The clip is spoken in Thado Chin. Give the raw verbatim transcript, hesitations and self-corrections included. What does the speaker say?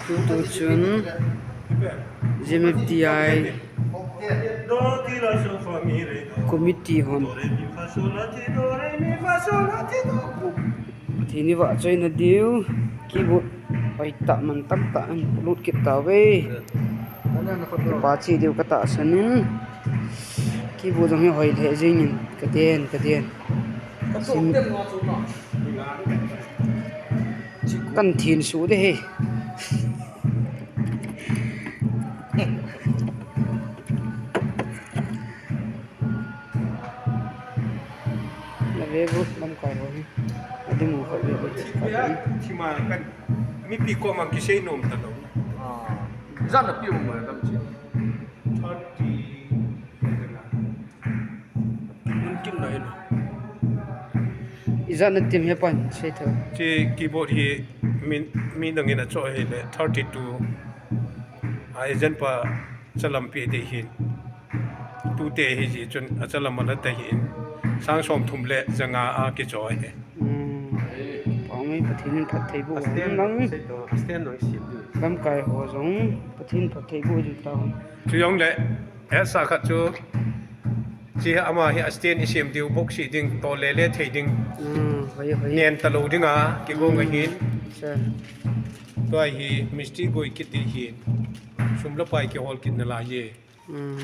Tutu chun G M F D I committee hon Pathen i vahchoina diu keyboard hoitah mantam tah in lut kit tauve. Kipa cheh diu katahsan in, keyboard jong hi hoi lheh jeng in kaden, kaden. Sim. Kan thin su de hi. Na ve bu lamkai ho hi. Ading u khat ve bu. Thima kan mipi koma kisei nom talou. Ah. Ijat na pi um mo lam chi. Thirty. Mun kin na ilo. Ijat na tim he pan sei tho. Chi keyboard hi min, mi dang in acho hile thirty-two. A agent pa chalampi ding hin. Tute hi ji chun achalam ana ta hin. Sang som thum le janga a kicho hi. Hmm. Pangmei Pathen in phatthei boh. Asten nang sei to, asten nang sim di. Lamkai ho jong Pathen phatthei boh ji ta. Chu jong le, eh, sa khat chu, chi ama hi asten i sim diu box si ding, to le le thei ding. Hmm, hoi, hoi. Nen talou ding a, kigong ahin. Cha. Tua hi mistri goi kiti hin. Sum le pai kihol kit nalai ye. Hmm.